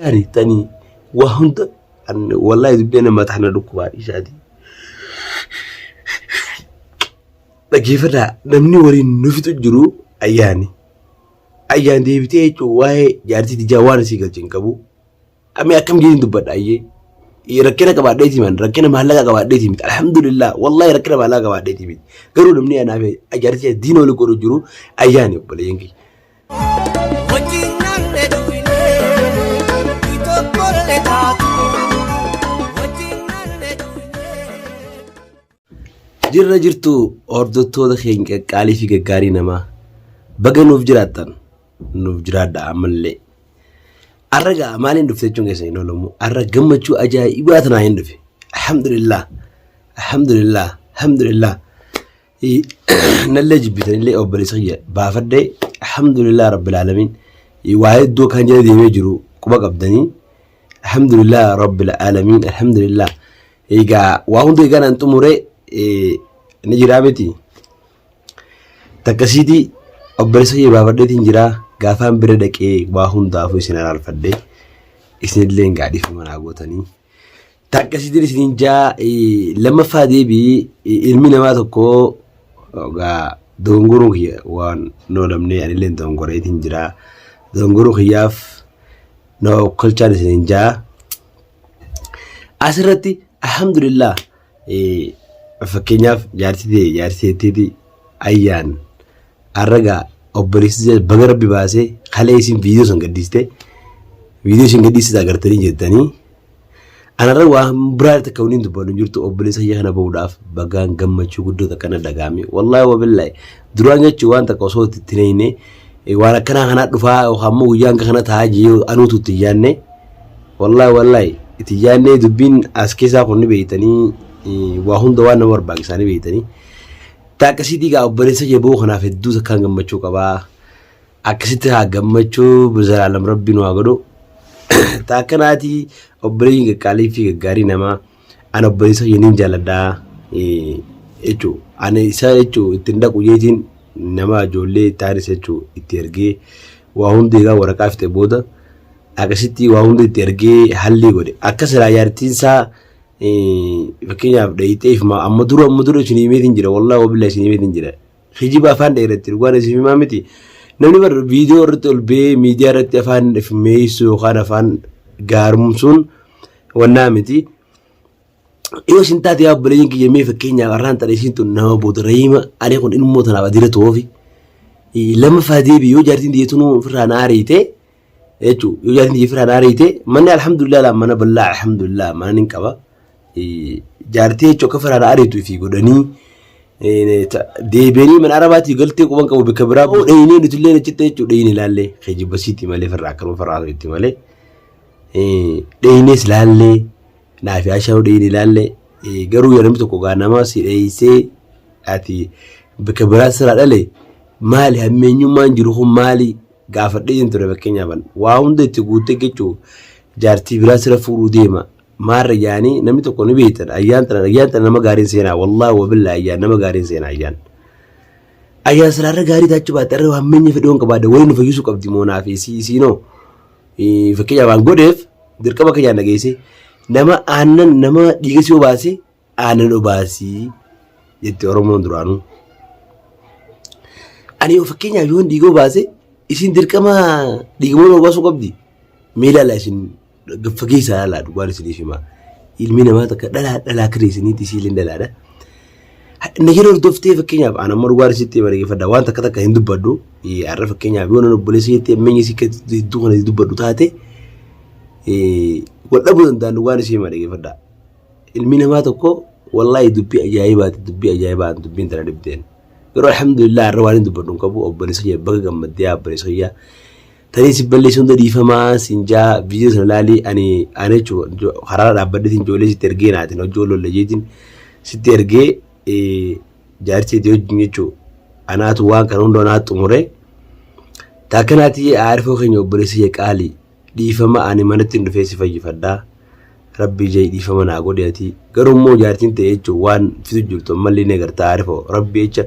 Ani tani waa hunda wallahi dubbii nama taana dhukkubaa dhiisaati. Dhaggeeffadhaa namni waliin nu fixu jiru ayyaani. Ayyaan deebitee jechuun waa'ee jaartii tijaa waan isii galche hin qabu. Ami akkam jedhin dubbadha ayyee. Rakkina qabaadheeti man rakkina maallaqa qabaadheeti miti alhamdulillah wallahi rakkina maallaqa qabaadheeti miti. Garuu namni anaaf jaartii diina wali godhu jiru ayyaani obboleeyyan kiyya. Wajjin naanne duwinee, itokkolle taatu. Wajjin naanne duwinee. Jirra jirtu hordoftoota keenya qaqqaalii fi gaggaarii namaa. Baga nuuf jiraattan nuuf jiraadha ammallee. Arra gaa maaliin dhufte jechuun keessa hin oolamu. Arra gammachuu ajaa'ibaa tanaa hin dhufe. Alhamdulillah. Alhamdulillah. Alhamdulillah. Nallee jibbitanillee obboleessa kiyya baafadhee alhamdulillah rabbil aalamiin. Waa hedduu kan jala deemee jiru quba qabdanii. Alhamdulillah rabbil aalamiin. Alhamdulillah. Egaa waa hunda egaa naan xumure ni jiraa miti. Takkasiitii obboleessa kiyya baafadheetiin jiraa gaafaan bira dhaqee waa hundaafuu isin araarfadhe isinillee hin gaadhiif manaa gootanii. Takkasiitiin isiniin jaa lammaffaa deebii ilmi namaa tokko egaa dogongoruun kiyya waan noolamnee anillee dogongoreetiin jiraa. Dogongoruu kiyyaaf na okkolchaan isiniin jaa. Asirratti alhamdulillah fakkeenyaaf jaartii ta'e jaartii ta'eetti ayyaan arragaa obboleessi baga rabbi baasee kalee isin viidiyoo san gadhiiste viidiyoo isin gadhiiste agartanii jettanii anarra waan biraa takka waliin dubbannu hin jirtu obboleessa kiyya kana bahuudhaaf bagaan gammachuu guddoo takka na dhagaame wallaahi wabillaahi duraan jechuun waan takka osoo itti hin waan akkanaa kanaa dhufaa yookaan immoo guyyaan kana taa'aa jee anuutu itti hin yaadne Wallaahi wallaahi itti yaadnee dubbiin as keessaa kun ni beektanii waa hunda waan nama barbaachisaa ni beektanii. Ta akkasiitii gaa obboleessa jaboo kanaaf hedduu takkaan gammachuu qabaa. Akkasitti haa gammachuu zalaalam rabbi nu haa godhu. Ta akkanaatii obboleeyyiin qaqqaalii fi gaggaarii namaa ana obboleessa kiyya niin jaaladhaa jechuu ani isa jechuu ittiin dhaqu jeetiin nama ijoollee taanis jechuu itti ergee waa hundi egaa waraqaa fixe booda akkasitti waa hunda itti ergee hallii godhe akka silaa jaartiin isaa fakkeenyaaf dhayixee ifuma amma dura isin himeetiin jira wallahi wabilla isin himeetiin jira kijiba afaan dheeratti dhugaan isin himaa miti namni bar viidiyoo irratti ol ba'ee miidiyaa irratti afaan meessu yookaan afaan gaarumsuun wannaa miti. Yoo isin taate yaa obboleeyyan kiyya mee fakkeenyaaf arraan tana isiin tun nama booda rahiima ani kun ilmoo tanaaf adira toofi lammaffaa deebi yoo jaartiin tiyya tunuu ofirraa na ariite jechuu yoo jaartiin tiyya ofirraa na ariite manni alhamdulillah laa mana bal'aa alhamdulillah mana nin qaba jaartii jechuu akka ofirraa na ariitu fi godhanii deebi'anii mana arabaatii galtee quban qabu bakka biraa dheeyinee nuti illee achitti jechuu dheeyine laallee keejibasiitti malee firraa akkanuma firraa itti malee dheeyinees laallee Naafi Ashaa dhiin ilaalle garuu yoo namni tokko gaa nama si dheeysee ati bakka biraa sirraa dhale maali hammeenyummaan jiru kun maali gaafadhee hin ture fakkeenyaaf waa hunda itti guuttee jechuu jaartii biraa sira fuudhuu deema maarra yaanii namni tokko ni beektan ayyaan tana ayyaan tana nama gaariin seenaa wallaahi wabillaa ayyaan nama gaariin seenaa ayyaan. Ayyaan siraarra gaarii taachuu baatte irra hammeenya fedhoon qabaadde waliin nu fayyisuu qabdi moo naaf isii isiinoo. Fakkeenyaaf waan godheef dirqama akka jaan dhageesse nama aannan nama dhiiga si obaase aannan obaasii jette Oromoon duraanuu. Ani yoo fakkeenyaaf yoon dhiiga obaase isin dirqama dhiiga obaasuu qabdi. Mee ilaalaa isin fageessaa ilaalaa dhugaan isiniif himaa. Ilmi namaa takka dhalaa dhalaa akka isiniitti isiillee dhalaadha. Na jala hordoftee fakkeenyaaf aan amma dhugaan isitti hima dhaggeeffadha waan takka takka hin dubbadhu. Har'a fakkeenyaaf yoo nan obboleessa jettee ammeenya isii akka hedduu kana dubbadhu taate wal dhabuu danda'an dhugaan isii hima dhaggeeffadha. Ilmi namaa tokko wallaahi dubbii ajaa'ibaati dubbii ajaa'ibaa dubbiin tana dhibdeen. Garuu alhamdulillah har'a waan hin dubbadhu hin qabu obboleessa kiyya baga gammaddee obboleessa kiyya. Tanii si balleessu hunda dhiifamaa siin jaa viidiyoo sana laalii ani ani jechuun karaa dhaabbadheetiin ijoollee sitti ergee naatiin hojii lolla jeetiin sitti ergee jaartii itti wajjin jechuun anaatu waan kana hunda anaa xumure. Taakkanaatii aarifoo keenya obboleessa kiyya qaalii dhiifama ani manatti hin dhufee si fayyifadhaa. Rabbii jai dhiifama naa godhi ati garuu immoo jaartiin ta'e jechuun waan fidu jirtu ammallee ni agartaa aarifoo rabbii jecha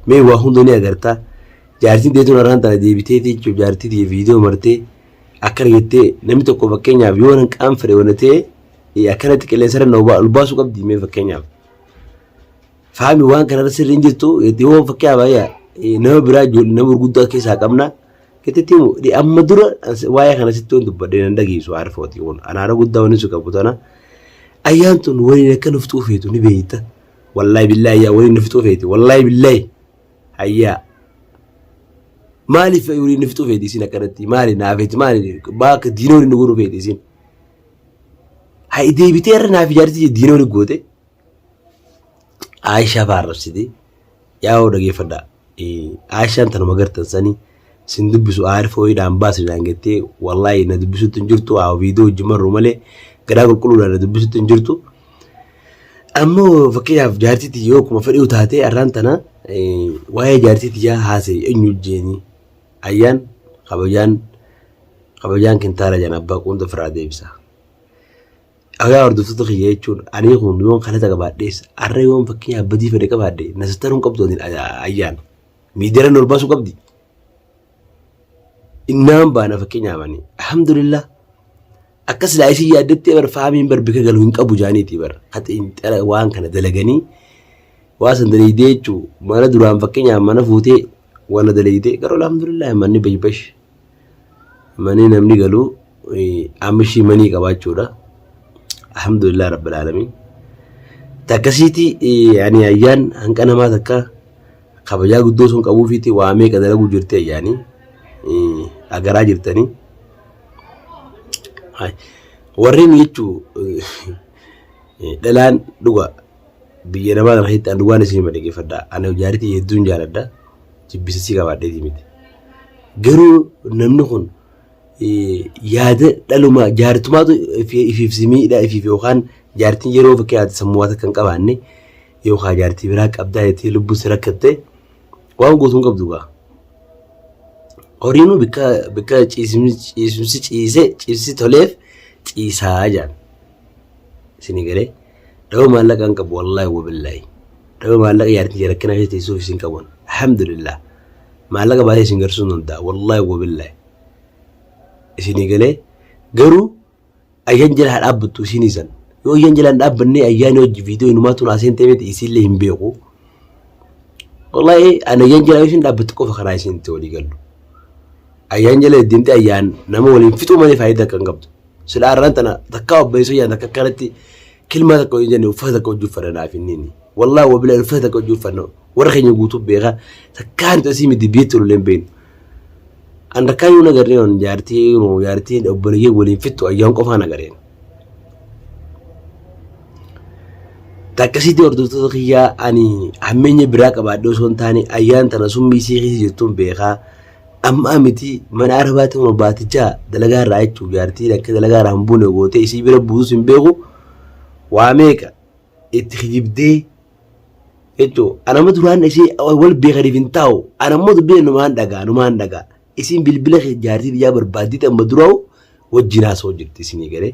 mee waa hunda ni agartaa. Jaartiin tee tun arraan tana deebiteeti jechuun jaartii tiyya viidiyoo martee Akkana jettee namni tokko fakkeenyaaf yoo nan qaanfadhe wana ta'e akkanatti qilleensa irra na ol baasuu qabdi mee fakkeenyaaf. Faami waan kanarra sirrii hin jirtu yoo fakkeenyaaf ayyaa nama biraa ijoollee nama gurguddaa keessaa qabna. Kettetti himu amma dura waa'ee kana sitti waan dubbadhee nan dhageessu aarfooti kun anaara guddaa wanni si qabu tana. Ayyaan tun waliin akka nuuf xuufeetu ni beekta. Wallaahi billaahi ayyaa waliin nuuf xuufeeti. Wallaahi billaahi ayyaa. Maaliif waliin nuuf xuufeeti isin akkanatti maali naafeeti maali baaka diina waliin nu godhuu feeti isin. Hayi deebitee irra naaf ijaarti diina waliin goote. Aayishaa fa'aa arrabsiti. Yaa dhageeffadhaa. Aayishaan tanuma gartan sanii sin dubbisu aarifoo hidhaan baasi naan jettee wallaahi na dubbisutti hin jirtu haa viidiyoo wajjin marru malee garaa qulqulluudhaan na dubbisutti hin jirtu. Ammoo fakkeenyaaf jaartiitti yoo akkuma fedhii taatee arraan tana waa'ee jaartiitti yaa haasee eenyu jeeni ayyaan kabajaan kabajaan kintaala jaan abbaa quunda firaa deebisa. Dhagaa hordoftoota kiyya jechuun anii kun yoon kalata qabaadhees arra yoon fakkeenyaaf badii fedhe qabaadhe na sattaruun qabdu ani ayyaan miidiyaarra ol baasuu qabdi. Innaan baana fakkeenyaaf ani alhamdulillah akka silaa isin yaaddetti bar faamiin bar bika galu hin qabu jaaniiti bar haxiinxala waan kana dalaganii waa san dalaydee jechuu mana duraan fakkeenyaaf mana fuutee wana dalaydee garuu alhamdulillah manni bashbash Manii namni galu amishii manii qabaachuudha. Alhamdulillah rabbil aalamiin. Takkasiiti ani ayyaan hanqa namaa takka kabajaa guddoo sun qabuufiiti waa meeqa dalaguu jirti ayyaanii agaraa jirtanii. Warreen jechuu dhalaan dhuga biyya namaa kana keessatti an dhugaan isin hima dhaggeeffadha. Ani jaaritii hedduun jaaladha. Jibbisisii qabaadheetii miti. Garuu namni kun yaada dhaluma jaartumaatu ifiif si miidha ifiif yookaan jaartiin yeroo fakkeenyaaf sammuu waan akka hin qabaanne yookaan jaartii biraa qabdaa jettee lubbuu si rakkatte waan gootu hin qabdu gaa. Horiinuu bikka bikka ciisumsi ciise ciissi toleef ciisaa jaan. Isinii galee dhaba maallaqa hin qabu wallaahi wabillaahi. Dhaba maallaqa jaartii rakkina keessa teessuuf isin qaban. Alhamdulillah. Maallaqa baasee isin garsiisuu hin danda'a wallaahi wabillaahi isinii galee garuu ayyan jala haa dhaabbattu isinii san yoo ayyan jala hin dhaabbannee ayyaani hojii viidiyoo inumaa tun haaseen ta'e miti isiillee hin beeku wallaahi ani ayyan jala isin dhaabbattu qofa karaa isin itti walii gallu ayyaan jala deemtee ayyaan nama waliin fixuu malee faayidaa kan qabdu sila arraan tana takkaa obboleessoo yaan takka akkanatti kilmaa takka hojii jenne uffata takka hojii uffanna naaf inni inni wallaahi wabilaan uffata takka hojii uffanna warra keenya guutuu beeka takkaa nuti asii miti biyyatti olollee hin beeknu. An takkaa yoo nagarree on jaartii jaartii obboleeyyee waliin fixxu ayyaan qofaa nagareen. Takkasitti hordoftoota kiyyaa ani hammeenya biraa qabaadhee osoo hin taane ayyaan tana summii isii keessa jirtuun beekaa. Ammaa miti mana arabaatti kun baatichaa dalagaa irraa jechuun jaartiin akka dalagaa irraa hin buune gootee isii bira buusus hin beeku waa meeqa itti kijibdee jechuun anama duraan isii wal beekaniif hin taa'u anammoo dubbii numaan dhagaa numaan dhagaa isiin bilbila kee jaartii biyyaa barbaaddite amma duraa'u wajjin haasa'u jirti isinii galee.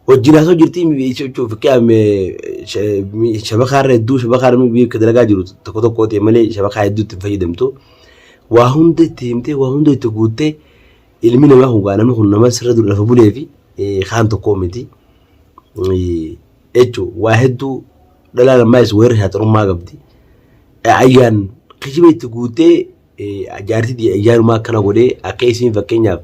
Wajjin haasa'u jirti jechuun fakkeenyaaf shabakaa irra hedduu shabakaa namni biyya akka dalagaa jiru tokko tokko ta'e malee shabakaa hedduu itti hin fayyadamtu. Waa hunda itti himtee waa hunda itti guuttee ilmi namaa kun gaa namni kun nama sirra dur lafa bulee fi kaan tokko miti. Jechuun waa hedduu dhalaan ammaas weerra shaaxarummaa qabdi. Ayyaan kijiba itti guuttee jaartii ayyaanumaa akkana godhee akka isiin fakkeenyaaf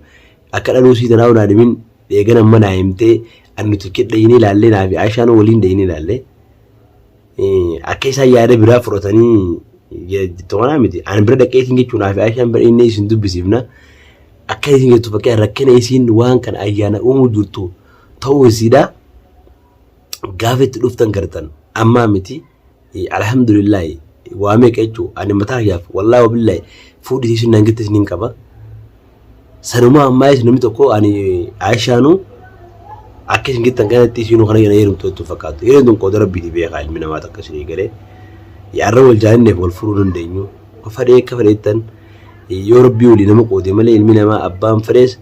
akka dhaluu sii tanaa unaan himin eegana amma naa himtee an nuti dhayinee ilaallee naa fi Aishaan waliin dhayinee ilaallee akka isaan yaada biraa fudhatanii jettu miti an bira dhaqeetiin jechuun naa fi Aishaan bira inni isin dubbisiifna akka isin jettu fakkeenyaaf rakkina isiin waan kana ayyaana uumuu jirtu ta'uu isiidha gaafa itti dhuftan gartan ammaa miti alhamdulillahi waa meeqa jechuu ani mataa kiyyaaf wallaahi wabillahi fuudhi isin naan jette isiniin qaba sanumaa ammaa isin namni tokko ani Aishaanuu akka isin jettan kanatti isinuu kana yana heerumtu jettu fakkaatu hireen tun qooda rabbiiti beekaa ilmi namaa takka isinii galee yaarra wal jaalanneef wal furuu dandeenyu fedhee akka fedheettan yoo rabbii walii nama qoode malee ilmi namaa abbaan fedhees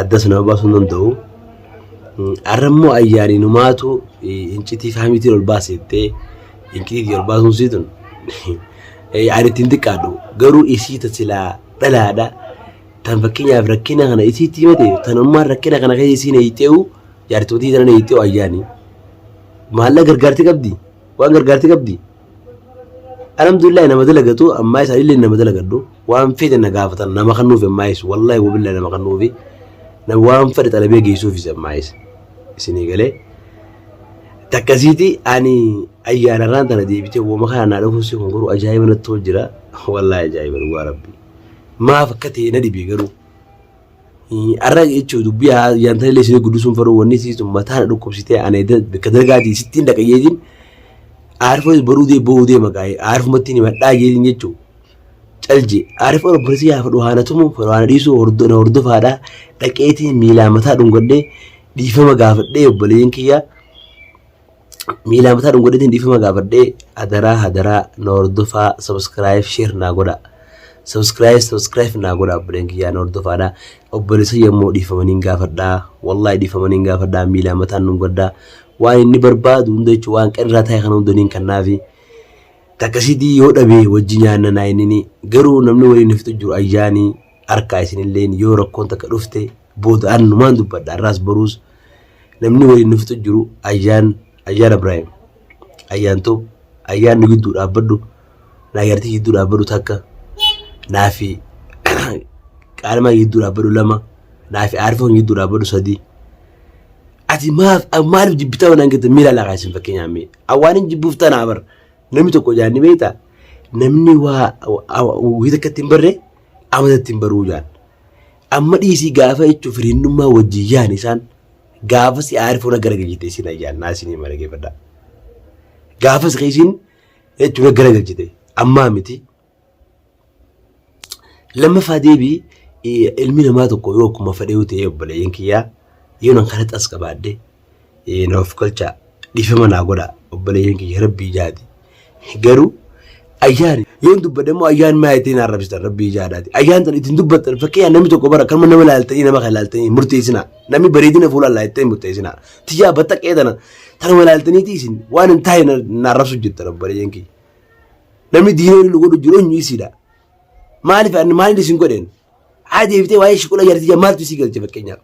addas nama baasuu hin danda'u. Har'a immoo ayyaaninumaatu incitii faamiitiin ol baasettee incitii ol baasuun sii tun ani ittiin xiqqaadhu garuu isii ta silaa dhalaadha Tan fakkeenyaaf rakkina kana isiitti himate tanummaan rakkina kana keessa isiin eeyxee'u jaartootii tana eeyxee'u ayyaani. Maallaqa gargaarti qabdi. Waan gargaarti qabdi. Alhamdulillah nama dalagatu ammaa isaanillee nama dalagadhu waan fedhe na gaafatan nama kennuuf ammaa is wallahi wabillahi nama kennuufi waan fedhe xalabee geessuufis ammaa is isinii galee. Takkasiiti ani ayyaanarraan tana deebitee woma kana naa dhufuun si kun garuu ajaa'iba natti tolu jira wallahi ajaa'iba dhugaa rabbi. Maaf akka ta'e na dhibe garuu. Arra jechuun dubbii ayyaantan illee isin guddisuun fedhu wanni isiitu mataa na dhukkubsitee ani bakka dalagaatii sittiin dhaqa jeetiin aarfoo baruu dee bo'uu deema gaa'ee aarfumatti ni madhaa jeetiin jechuun calje aarfoo obboleessi yaa fedhu haana tumu fedhu haana dhiisuu na hordofaadha dhaqeetiin miilaa mataa dhungadhee dhiifama gaafadhee obboleeyyan kiyyaa miilaa mataa dhungadheetiin dhiifama gaafadhee hadaraa hadaraa na hordofaa subscribe share naa godha subscribe subscribe naa godha obboleen kiyyaa na hordofaadha obboleessa yommuu dhiifamaniin gaafadhaa wallahi dhiifamaniin gaafadhaa miilaa mataan dhungadhaa waan inni barbaadu hunda jechuun waan qirraa ta'e kana hunda niin kannaafi takkasiitii yoo dhabe wajji nyaanna naa innini garuu namni waliin hiftu jiru ayyaanii harkaa isinilleen yoo rakkoon takka dhufte booda annumaan dubbadha har'aas boruus namni waliin nu fixu jiru ayyaan ayyaan Ibrahim ayyaan too ayyaan nu gidduu dhaabbadhu naa yartii gidduu dhaabbadhu takka naa fi qaalmaa gidduu dhaabbadhu lama naa fi aarifoon gidduu dhaabbadhu sadii ati maaf maaliif jibbitaa waan hangate miila laqaa isin fakkeenyaaf mee awwaan hin jibbuuf tanaa bar namni tokko jaanni beektaa namni waa wayii takka ittiin barre amata ittiin baruu jaan Amma dhiisii gaafa jechuun firinnummaa wajjin yaan isaan gaafa si aarifoon garagalchite isin ayyaan naa isin hima dhaggeeffadhaa. Gaafa si isin jechuun garagalchite ammaa miti. Lammaffaa deebii ilmi namaa tokko yoo akkuma fedhe yoo ta'e obboleeyyan kiyyaa yoo nan kana xas qabaadhe na of galchaa dhiifama naa godhaa obboleeyyan kiyya rabbii jaati. Garuu ayyaan yoon dubbadhe immoo ayyaan maa ittiin arrabsitan rabbii jaadhaati. Ayyaan tan ittiin dubbattan fakkeenyaaf namni tokko bara kanuma nama laaltanii nama kan laaltanii murteessinaa. Namni bareedina fuula laaltanii murteessinaa. Tiyyaa battaqee tana tanuma laaltaniiti isin waan hin taane na arrabsu jirtan obboleeyyan kiyya. Namni diinoo inni godhu jiru eenyu isiidha. Maaliif ani maaliin isin godheen? Haa deebitee waa'ee shiqula jaartii maaltu isii galche fakkeenyaaf?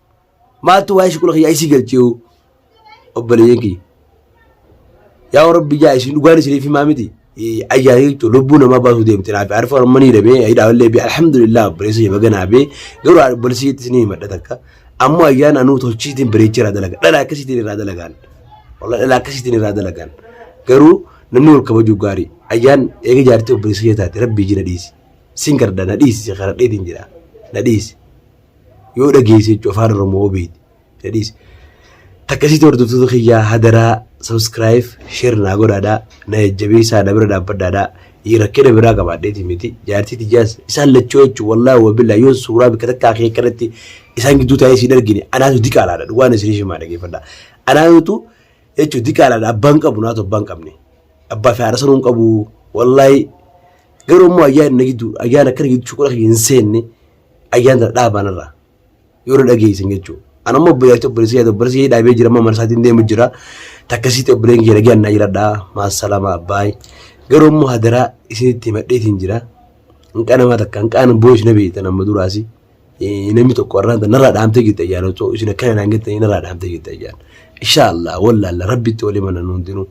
Maaltu waa'ee shuqula kiyyaa isii galchee obboleeyyan kiyya. Yaa Rabbi yaa isin dhugaan isiniif himaa miti. Ayyaana jechuun lubbuu namaa baasuu deemte naaf arfa orma ni hidhamee hidhaa illee bee alhamdulillah obboleessa ishee baga naa bee garuu obboleessa isheetti isinii himadha takka. Ammoo ayyaana anuu tolchiitiin bareechee irraa dalaga dhala akkasiitiin irraa dalagaan. Wallah dhala akkasiitiin irraa dalagaan. Garuu namni wal kabajuu gaarii ayyaan eega jaartii obboleessa ishee taate rabbii ji na dhiisi. Sin kadhadha na dhiisi si kadhadheetiin jira na dhiisi. Yoo dhageesse jechuun afaan Oromoo beekti. Jedhiis. Takkasitti hordoftoota kiyyaa hadaraa subscribe share naa godhaadhaa na jajjabeessaa na bira dhaabbadhaadhaa rakkina biraa qabaadheeti miti jaartii tiyyaas isaan lachuu jechuun wallaahi wabillaa yoo suuraa bakka takka akee kanatti isaan gidduu taa'ee siin argine anaatu diqaalaadha dhugaan isin himaa dhageeffadha anaatu jechuun diqaalaadha abbaan qabu naatu abbaan qabne abbaa fi haadha sanuu hin qabu wallaahi garuu immoo ayyaana gidduu ayyaana akkana gidduu shuqula hin seenne ayyaana tana dhaabaan irraa yoo na dhageessan jechuudha. An ammoo obboleettii obboleessi yaada obboleessi dhaabee jira amma mana isaatiin deemu jira. Takkasiitti obboleen kiyya dhagee annaa jiradha. Maasalaama baay. Garuu immoo hadaraa isinitti himadheetiin jira. Hanqaa namaa takka hanqaan boo'is na beektan amma duraasi. Namni tokko har'aan tana narraa dhaamtee jirti ayyaana otoo isin akkana naan jettanii narraa dhaamtee jirti ayyaana. Inshaallah wallaalla rabbitti walii mana nu hundinuu.